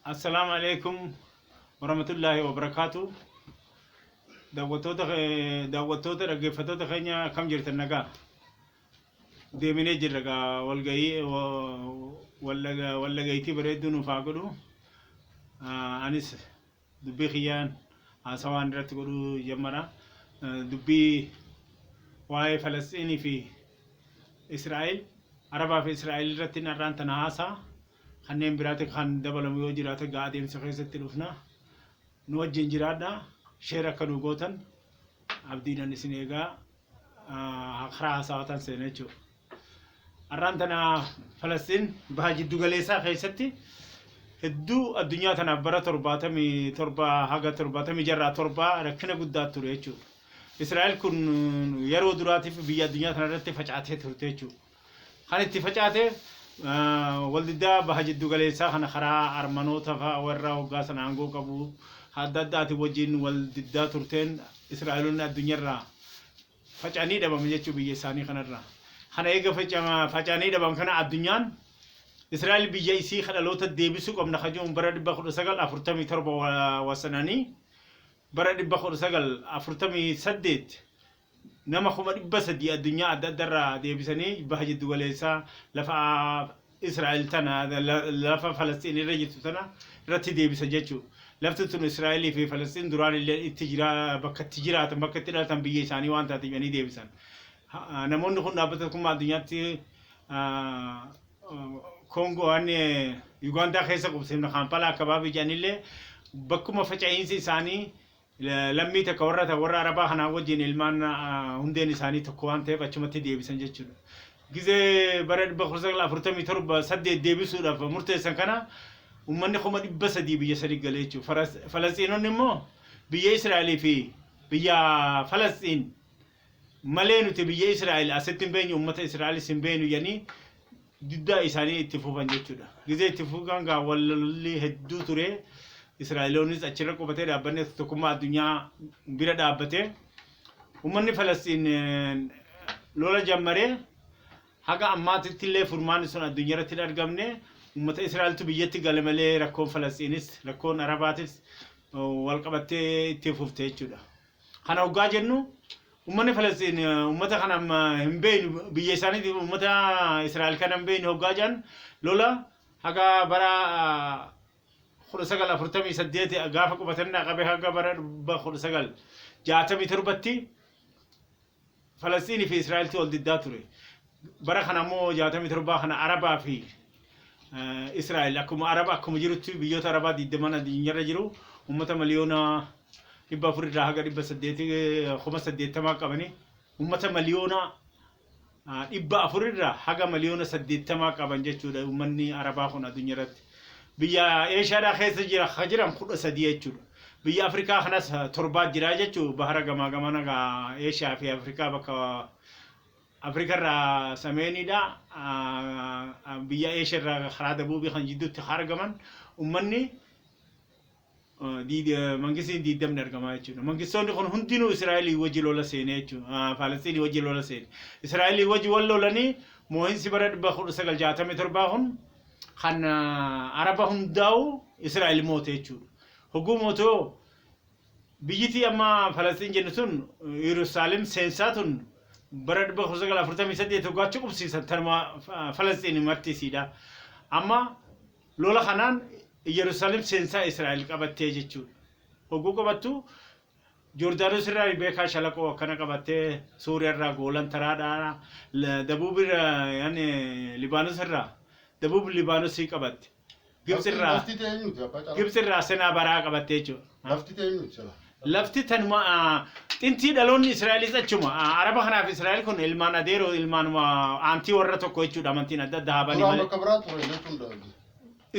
Assalaamu alaikum warahmatullaahi wabarakaatu. Daawwattoota daawwattoota dhaggeeffattoota keenya akkam jirtan nagaa? Deeminee jirra gaa walgahii wallagayitii bareedduu nuuf haa godhu. Anis dubbii kiyyaan haasawaan irratti godhuu jammara. Dubbii waa'ee Falasxiinii fi Israa'el, Arabaa fi Israa'el irratti har'aan tana haasaa. Kanneen biraatti kan dabalamu yoo jiraate gaa adeemsa keessatti dhufna. Nu wajjin jiraadha. Share akka nu gootan abdiidhaan isin eegaa karaa haasawaataan seena jechuudha. Har'aan tana Falastiin baha jiddu galeessaa keessatti hedduu addunyaa tanaaf bara 77 haga torbaatamii jarraa torbaa rakkina guddaa ture jechuudha. Israa'el kun yeroo duraatiif biyya addunyaa tana irratti facaatee turte jechuudha. Kan itti facaate waldiddaa baha jiddu galeessaa kana karaa Armanoota fa'a warra hoggaa sana aangoo qabu adda addaatiin wajjin waldiddaa turteen Israa'eloonni addunyaarraa faca'anii dhabame jechuu biyya isaanii kanarraa. Kana eega faca'anii dhaban kana addunyaan Israa'el biyya isii ka dhaloota deebisuu qabna ka jedhuun bara 1947 wasananii bara 1948 nama 300,000 addunyaa adda addarraa deebisanii baha jiddu galeessaa lafa Israa'el tana lafa Falasxiin irra jirtu tana irratti deebisan jechuudha. Lafti tun Israa'elii fi Falasxiin duraan illee itti jira bakka itti jiraatan bakka itti dhalatan biyya isaanii waan taateef jedhanii deebisan. Namoonni kun dhaabbata tokkummaa addunyaatti Koongoo waan Yugaandaa keessa qubsiifna Kaampalaa akabaabii jedhanillee bakkuma faca'iinsi isaanii lammii takka warra ta warra Arabaa kanaa wajjin ilmaan hundeen isaanii tokko waan ta'eef achumatti deebisan jechuudha. Gizee bara 1947 8 deebisuudhaaf murteessan kana uummanni 300,000 biyya sadi galee jechuudha. Falasxiinonni immoo biyya Israa'elii fi biyya Falasxiin malee nuti biyya Israa'el asitti hin beenyu uummata Israa'elis hin beenu jedhanii diddaa isaanii itti fufan jechuudha. Gizee itti fufan gaa wal lolli hedduu ture. Israa'eloonnis achirra qubatee dhaabbanni tokkummaa addunyaa bira dhaabbatee uummanni Falasxiin lola jammaree haga ammaatitti illee furmaanni sun addunyaa irratti hin argamne. Uummata Israa'eltu biyyatti gale malee rakkoon Falasxiinis rakkoon Arabaatis wal qabattee itti fufte jechuudha. Kana hoggaa jennu uummanni Falasxiin uummata kana hin beeknu biyya isaaniitiif uummata Israa'el kana hin beeknu hoggaa jedhan lola haga bara 1948 gaafa qubatan qabee haga bara 1967tti Falasxiinii fi Israa'eltu wal diddaa ture. Bara kana immoo 67 kana Arabaa fi Israa'el akkuma Araba akkuma jirutti biyyoota Arabaa 20 addunyaarra jiru uummata 400,000 irraa haga 800 80,000 qabanii uummata 400,000 irraa haga 80,000,000 qaban jechuudha uummanni Arabaa kun addunyaa irratti. Biyya Eeshiyaadhaa keessa jira ka jiran 13 jechuudha. Biyya Afrikaa kanas torbaa jira jechuudha bahara gamaa gamana gaa Eeshiyaa fi Afrikaa bakka Afrikaa irraa sameeniidha. Biyya Eeshiyaa irraa karaa dabuubii kan jidduutti argaman uummanni mangistiin diiddamni argamaa jechuudha. Mangistoonni kun hundinuu Israa'elii wajji lola seenee jechuudha. Falasxiinii wajji lola seene. Israa'elii wajji wal lolanii moohinsi bara 1967 kun kan Araba hundaa'u Israa'el moote jechuudha. Hogguu mootoo biyyitii amma Falasxiin jennu tun Yerusaalem seensaa tun bara 1948 hoggaachi qubsiisan tanuma Falasxiin marti isiidha. Amma lola kanaan Yerusaalem seensaa Israa'el qabattee jechuudha. Hogguu qabattu Joordaanos irraa beekaa shalaqoo akkana qabattee Suuriyaa irraa Goolan taraadhaa Dabuub irraa yaani Libaanos irraa Dabuub Libaanosii qabatte. Gibxi irraa Lafti ta'e eenyuti abbaa caalaa? Gibxi irraa Senaa baraa qabatte jechuudha. Lafti ta'e eenyuti sila? Lafti tanuma xintii dhaloonni Israa'elis achuma. Araba kanaaf Israa'el kun ilmaan adeeroo ilmaanuma aantii warra tokko jechuudha amantiin adda adda haa banii Duraan malee. bakka biraa ture jechuun dha.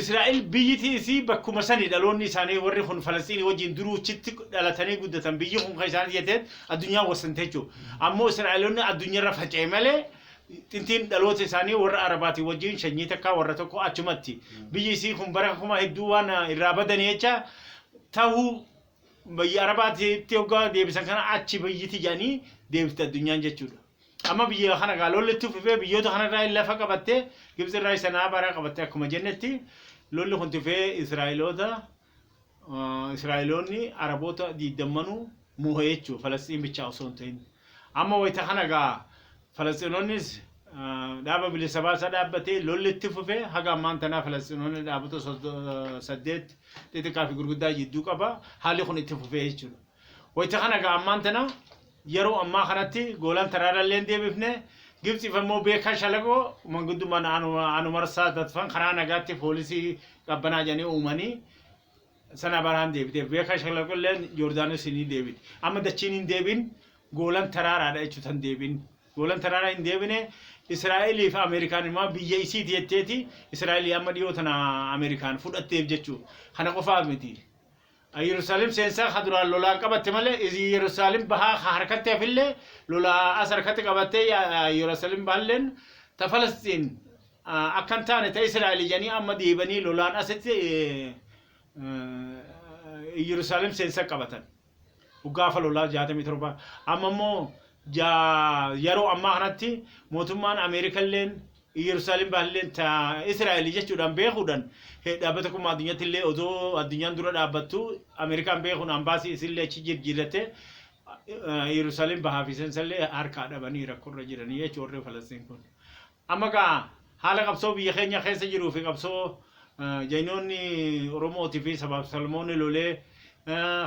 Israa'el biyyiti isii bakkuma sani dhaloonni isaanii warri kun Falasxiinii wajjin duruu achitti dhalatanii guddatan biyyi kun kan isaanii jetteen addunyaa wasante jechuudha. Ammoo Israa'eloonni addunyaarra faca'e malee xintiin dhaloota isaanii warra Arabaatiin wajjin sanyii takkaa warra tokko achumatti. Biyyi isii kun bara kuma hedduu waan irraa badanii jecha tahuu biyya Arabaatitti hoggaa deebisan kana achi biyyiti jedhanii deebifte addunyaan jechuudha. Amma biyya kana gaa lolli itti fufee biyyoota kanarraa lafa qabattee Gibxi irraa Sanaa baraa qabattee akkuma jennetti Lolli kun tifee Israa'eloota Israa'eloonni Araboota diidammanuu moo'e jechuudha Falasxiin bichaa osoo hin ta'in. Amma wayita kana gaa Falasxiinonnis dhaaba bilisa baasaa dhaabbatee lolli itti fufee haga ammaan tanaa Falasxiinonni dhaabota 8 xixiqqaa fi gurguddaa jidduu qaba. Haalli kun itti fufee jechuudha. Wayita kana gaa ammaan tana yeroo ammaa kanatti Goolaan Taraaraallee hin deebifne. Gibxiif ammoo beekaa shalaqoo manguddummaan anumarsaa tatfan karaa nagaatti poolisii qabbanaa jedhanii uumanii sana baraan deebiteef beekaa shalaqolleen Joordaanos ni deebite. Amma dachiin hin deebin Goolan Taraaraadha jechuudha hin deebin. Goolan Taraaraa hin deebine. Israa'elii fi Ameerikaan immoo biyya isiiti jetteeti Israa'elii amma dhiyoo tana Ameerikaan fudhatteef jechuudha. Kana qofaaf miti. Yerusaalem seensaa ka duraan lolaan qabatte malee Yerusaalem bahaa ka harkatti hafillee lolaa as harkatti qabattee Yerusaalem bahalleen ta Falastiin akka hin taane ta Israa'el jedhanii amma deebanii lolaan asitti Yerusaalem seensa qabatan. Gaafa lolaa 67 amma immoo yeroo ammaa kanatti mootummaan Ameerikalleen Yerusaalem bahalleen ta Israa'el jechuudhaan beekuudhaan dhaabbata kuma addunyaatti illee odoo addunyaan dura dhaabbattu Ameerikaan beekuun ambaasii isillee achi jijjiirratte Yerusaalem bahaa fi seensallee harkaa dhabanii rakkoorra jiranii jechuudha warri Falastiin kun. Amma gaa haala qabsoo biyya keenya keessa jiruu fi qabsoo jaynoonni Oromootii fi sabaaf sablammoonni lolee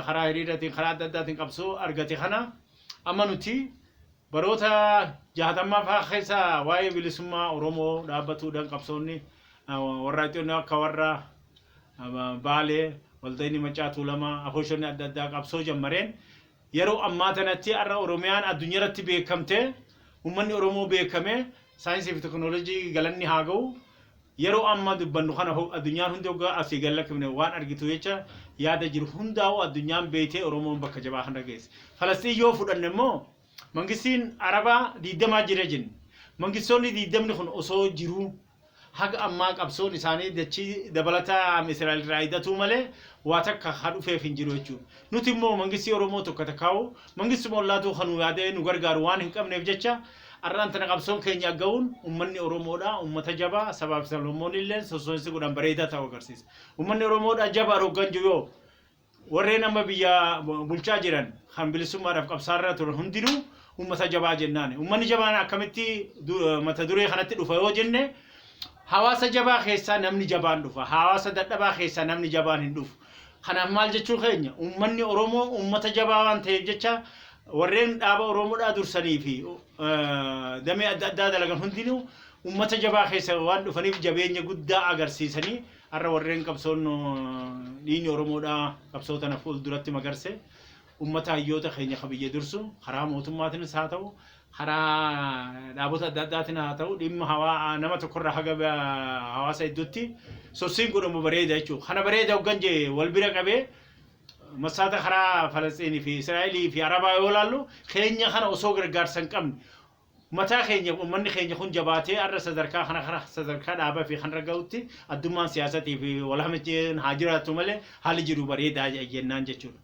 karaa hiriiraatiin karaa adda addaatiin qabsoo argate kana amma nuti baroota 60 fa'aa keessa waa'ee bilisummaa Oromoo dhaabbatuudhaan qabsoonni warraaqxoonni akka warra Baalee, Waldayni Maccaa Tuulamaa, afooshoonni adda addaa qabsoo jammareen yeroo ammaa tanatti har'a Oromiyaan addunyaa irratti beekamtee uummanni Oromoo beekamee saayinsii fi teknooloojii galanni haa ga'u. Yeroo amma dubbannu kana addunyaan hundi hoggaa asii gad lakkifne waan argitu jecha yaada jiru hundaa'u addunyaan beektee Oromoon bakka jabaa kana geesse. Falastiin yoo fudhanne immoo mangistiin Arabaa 20 jira jenna. Mangistoonni 20 kun osoo jiruu haga ammaa qabsoon isaanii dachii dabalataa Israa'el irraa hidhatuu malee waa takka ha dhufeef hin jiru jechuudha. Nuti immoo mangistii Oromoo tokko takkaa'u mangistuma ollaatuu kan nu yaadee nu gargaaru waan hin qabneef jecha har'aan tana qabsoon keenya ga'uun uummanni Oromoodha uummata jabaa sabaaf sablammoonni illee sossoinsi godhan bareedaa ta'uu agarsiisa. Uummanni Oromoodha jabaa hoggan jiru yoo warreen amma biyya bulchaa jiran kan bilisummaadhaaf qabsaarra turan hundinuu uummata jabaa jennaan. Uummanni jabaan akkamitti mata duree kanatti dhufa yoo jenne hawaasa jabaa keessaa namni jabaan dhufa. Hawaasa dadhabaa keessaa namni jabaan hin dhufu. Kanaaf maal jechuu keenya uummanni Oromoo uummata jabaa waan ta'eef jecha warreen dhaaba Oromoodhaa dursanii fi damee adda addaa dalagan hundinuu uummata jabaa keessa waan dhufaniif jabeenya guddaa agarsiisanii har'a warreen qabsoon dhiigni Oromoodhaa qabsoo tana fuulduratti magarse uummata hayyoota keenya ka biyya dursu karaa mootummaatiinis haa ta'u karaa dhaabota adda addaatiin haa ta'u dhimma hawaa nama tokkorraa haga hawaasa hedduutti sossiin godhamu bareeda jechuudha. Kana bareeda hoggan jee wal bira qabee masaata karaa Falasxiinii fi Israa'elii fi Arabaa yoo laallu keenya kana osoo gargaarsa hin qabne mataa keenya uummanni keenya kun jabaatee har'a sadarkaa kana kana sadarkaa dhaabaa fi kanarra ga'utti addummaan siyaasatii fi walhamicheen haa jiraattu malee haalli jiru bareedaa jennaan jechuudha.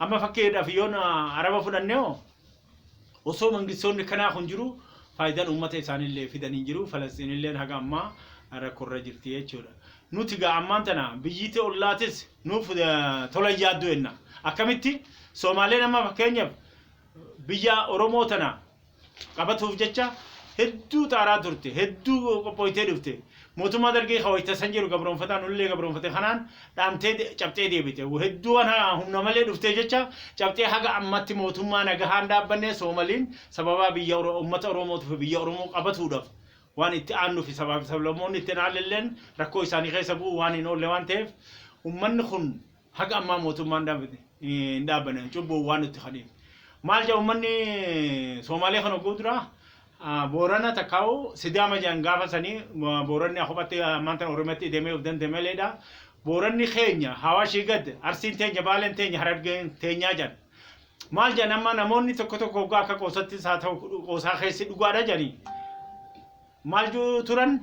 Amma fakkiidhaaf yoon Araba fudhanne hoo osoo mangistoonni kanaa kun jiru faayidaan uummata isaaniillee fidanii jiru Falasxiinilleen haga ammaa rakkoorra jirti jechuudha. Nuti gaa ammaan tana biyyiti ollaatis nuuf tola yaadduu jenna. Akkamitti Soomaaleen amma fakkeenyaaf biyya Oromoo tana qabatuuf jecha hedduu xaaraa turte hedduu qophooytee dhufte mootummaa dargii kawayta san jiru gabroonfataa nullee gabroonfate kanaan dhaamtee cabxee deebite hedduu waan humna malee dhuftee jecha cabxee haga ammatti mootummaa nagahaan dhaabbanne Soomaliin sababaa biyya uummata Oromootiif biyya Oromoo qabatuudhaaf waan itti aannu fi sabaa fi sablammoonni itti aanilleen rakkoo isaanii keessa bu'u waan hin oolle waan ta'eef uummanni kun haga ammaa mootummaan hin dhaabbanne cubbuu waan nutti kaniif. Maal jedhu uummanni Soomaalee kana oguu dura Boorana takkaa'u Sidaama jedhan gaafa sanii Booranni kophatti ammaan tana Oromiyaatti deemee of danda'e maleedha. Booranni keenya Hawaashii gad Arsiin teenya Baaleen teenya Harargeen teenyaa jedhan. Maal jedhan amma namoonni tokko tokko hoggaa akka qoosattis haa ta'u qoosaa keessi dhugaadha jedhanii. Maal jiru turan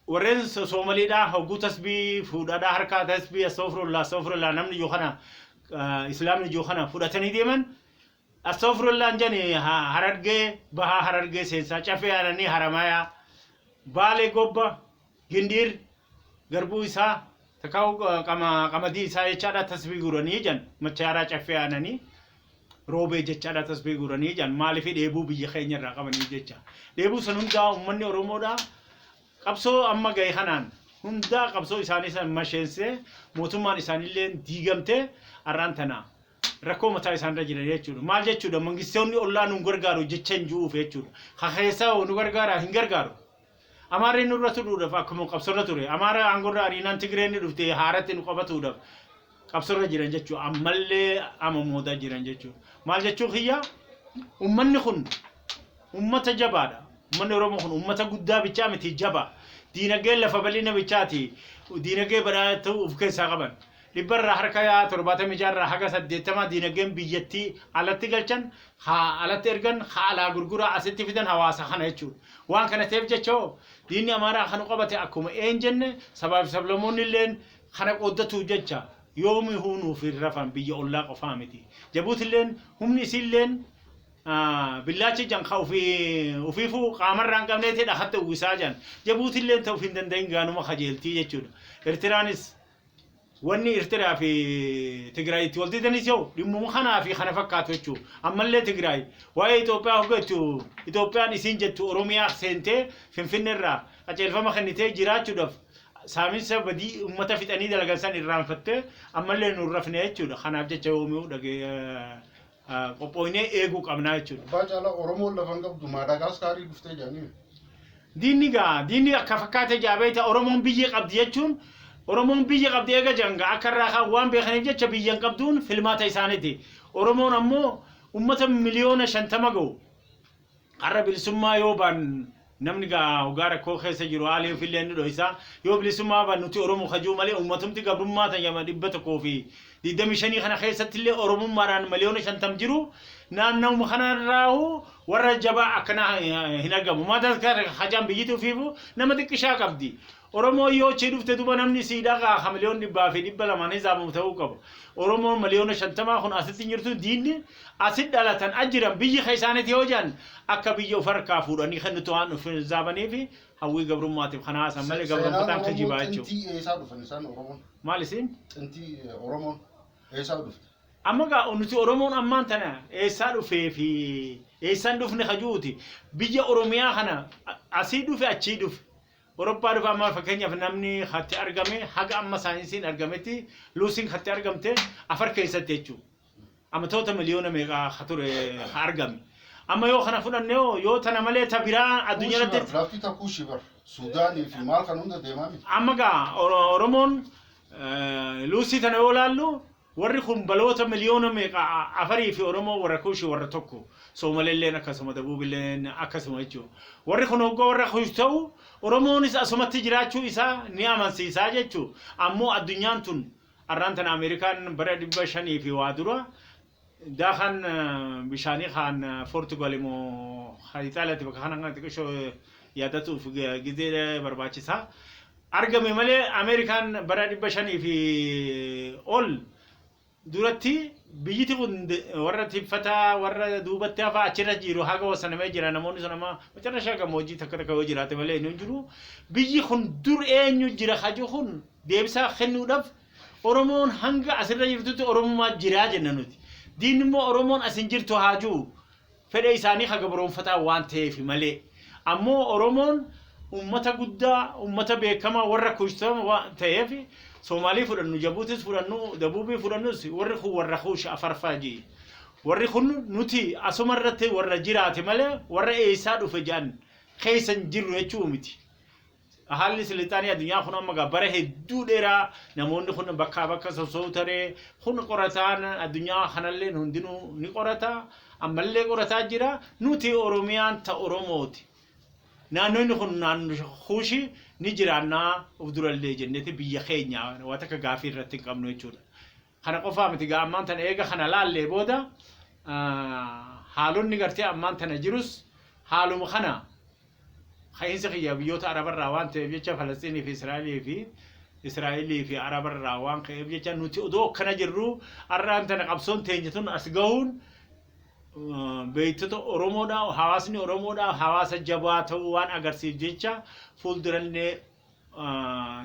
warreen Soomaliidhaa hogguu tasbii fuudhaadhaa harkaa tasbii astaghfirullah astaghfirullah namni jiru kana islaamni jiru kana fudhatanii deeman astaghfirullah jedhani Harargee bahaa Harargee seensaa Cafee Aananii Haramayaa Baalee Gobba Gindiir Garbuu isaa takkaa'u qamadii isaa jechaadha tasbii guuranii jan machaaraa caffee aananii roobee jechaadha tasbii guuranii jan maaliif dheebuu biyya keenya irraa qabanii jecha. Dheebuu san hundaa uummanni Oromoodhaa qabsoo amma gahe kanaan hundaa qabsoo isaanii san masheensee mootummaan isaaniillee diigamtee har'aan tana rakkoo mataa isaanirra jiran jechuudha. Maal jechuudha mangistoonni ollaa nu gargaaru jecha hin jiruuf jechuudha. Ka keessaa nu gargaara hin gargaaru. Amaarri nurra turuudhaaf akkuma qabsoorra ture. Amaara aangorra ariinaan Tigreen ni dhufte haaratti nu qabatuudhaaf qabsoorra jiran jechuudha. Ammallee ama moodaa jiran jechuudha. Maal jechuu kiyya uummanni kun ummata jabaadha. Uummanni Oromoo kun ummata guddaa bichaa miti jaba. Diinagdeen lafa bal'ina bichaati. Diinagdee badhaatu of keessaa qaban. 76% haga 80% diinagdeen biyyattii alatti galchan haa alatti ergan haa alaa gurguraa asitti fidan hawaasa kana jechuudha. Waan kana ta'eef jecha diinni Amaaraa kan qabate akkuma een jenne sabaaf sablammoonni illeen kana qooddatu jecha yoomi hunuuf hin rafan biyya ollaa qofaa miti. Jabuutilleen humni isiilleen billaachi jan ka ofiifuu qaamarraa hin qabneeti dhakatte uwwisaa jan. Jabuutilleen ta'uuf hin danda'in gaanuma kajeeltii jechuudha. Eertiraanis wanni Eertiraa fi Tigraay itti wal didanis yoo dhimmuma kanaa fi kana fakkaatu jechuudha. Ammallee Tigraay waa'ee Itoophiyaa hoggattu Itoophiyaan isiin jettu Oromiyaa seentee Finfinneerraa qajeelfama kennitee jiraachuudhaaf saaminsa badii uummata fixanii dalagan san irraanfattee ammallee nu rafne jechuudha. Kanaaf jecha yoomuu dhagee qophooynee eeguu qabnaa jechuudha. Abbaa Caalaa, Oromoon lafa hin qabdu Maadaagaaskaarii dhuftee jedhanii. Diinni gaa diinni akka fakkaate jaabeeta Oromoon biyya qabdi jechuun Oromoon biyya qabdi eega janga akka irraa kan waan beekaniif jecha biyya hin qabduun filmaata isaaniiti. Oromoon ammoo uummata 50 miliyoona ga'u. Har'a bilisummaa yoo baan namni gaa hogaa rakkoo keessa jiru haalli ofillee ni dho'isa. Yoo bilisummaa baan nuti Oromoo kajuu malee uummatumti gabrummaa tayyama 125 kana keessatti illee Oromummaadhaan 50 miliyoona jiru. Naannawuma kanarraahu warra jabaa akkanaa hin argamu. Maadaagaskar hajaan biyyiti ofiifu nama xiqqishaa qabdi. Oromoo yoo achii dhufte duba namni siidhaa kaa 200 miliyoona 200 hizaabamu ta'uu qaba. Oromoon 50 miliyoona kun asitti hin jirtu diinni asit dhalatan ajiran biyyi isaaniiti yoo jedhan akka biyya of harkaa fuudhanii kennitu waan of hizaabanii fi hawwii gabrummaatiif kana haasan malee gabrummataan kijibaa jechuudha. Xintii eessaa dhufan isaan Oromoon? Maal isin? Xintii Oromoon eessaa dhufte? Amma gaa nuti Oromoon ammaan tana eessaa dhufee fi eessaan dhufne kajuuti. Biyya Oromiyaa kana asii dhufe achii dhufe. Awurooppaa dhufe amma fakkeenyaaf namni hatti argame haga amma saayinsiin argametti Luusiin hatti argamte Afar keessatti jechuudha. Amatoota miliyoona meeqa ha ture ha argame. Amma yoo kana fudhanne yoo tana malee ta biraa addunyaa irratti Lafti takkuushi bar Suudaanii fi maal kan hunda deemaa miti. Amma gaa Oromoon Luusii tana yoo laallu warri kun baloota miliyoona meeqa Afarii fi Oromoo warra Kuushii warra tokko. Soomalelleen akkasuma, Dabuubilleen akkasuma jechuudha. Warri kun hoggaa warra Kuush ta'u Oromoonis asumatti jiraachuu isaa ni amansiisaa jechuudha. Ammoo addunyaan tun har'aan tana Ameerikaan bara 500 fi waa dura daakaan bishaanii kan Poortugaal immoo kan Ixaaliyaatti bakka kana kan xiqqishoo yaadatuuf gizee barbaachisaa. Argame malee Ameerikaan bara 500 fi ol duratti biyyiti kun warra tiffataa warra duubatti hafaa achirra jiru haga wasanamee jira namoonni sun amma macarrashaa gammoojjii takka takka yoo jiraate malee inni hin jiru. Biyyi kun dur eenyu jira haju kun deebisaa kennuudhaaf Oromoon hanga asirra jirtutti Oromummaa jiraa jenna nuti. Diinni immoo Oromoon asin jirtu haa jiru fedha isaanii haga baroonfataa waan ta'eef malee. Ammoo Oromoon ummata guddaa ummata beekamaa warra kuushtama waan ta'eef Soomaalii fudhannu, Jabuutis fudhannu, Dabuubii fudhannus warri kun warra Kuush afarfaa ji. Warri kun nuti asuma irratti warra jiraate malee warra eessaa dhufe jedhan keessa hin jirru jechuu miti. Haalli silixaanii addunyaa kun amma gaa bara hedduu dheeraa namoonni kun bakkaa bakka sosso'u taree kun qorataan addunyaa kanallee hundinuu ni qorata ammallee qorataa jira. Nuti Oromiyaan ta Oromooti. Naannoonni kun naannoo Kuushi ni jiraannaa of durallee jenneeti biyya keenya waan takka gaafii irratti hin qabnu jechuudha. Kana qofaa miti gaa ammaan tana eega kana laallee booda haalonni gartee ammaan tana jirus haaluma kana ka'iinsa kiyya biyyoota Arabarraa waan ta'eef jecha Falasxiinii fi Israa'elii fi Arabarraa waan ka'eef jecha nuti odoo akkana jirru har'aan tana qabsoon teenya tun as gahuun beektota Oromoodhaa hawaasni Oromoodhaa hawaasa jabaa ta'uu waan agarsiif jecha fuuldurallee.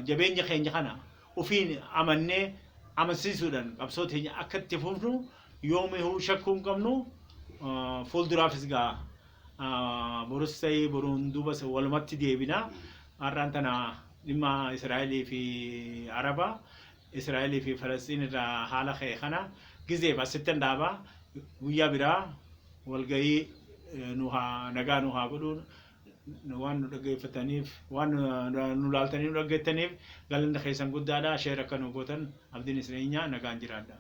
Jabeenya keenya kana ofiin amannee amansiisuudhaan qabsoo teenya akka itti fufnu yoomihuu shakkuu hin qabnu. Fuulduraafis gaa borus ta'ee boruun duubas walumatti deebina. Har'aan tana dhimma Israa'elii fi Araba, Israa'elii fi Falastiin irraa haala ka'e kana gizeef asittan dhaaba. Guyyaa biraa walgahii nu haa nagaa nu haa godhu. Waan nu dhaggeeffataniif, waan nu laaltanii nu dhaggeettaniif galanni keessan guddaadha. Share akka nu gootan abdiin isin nagaan jiraadha.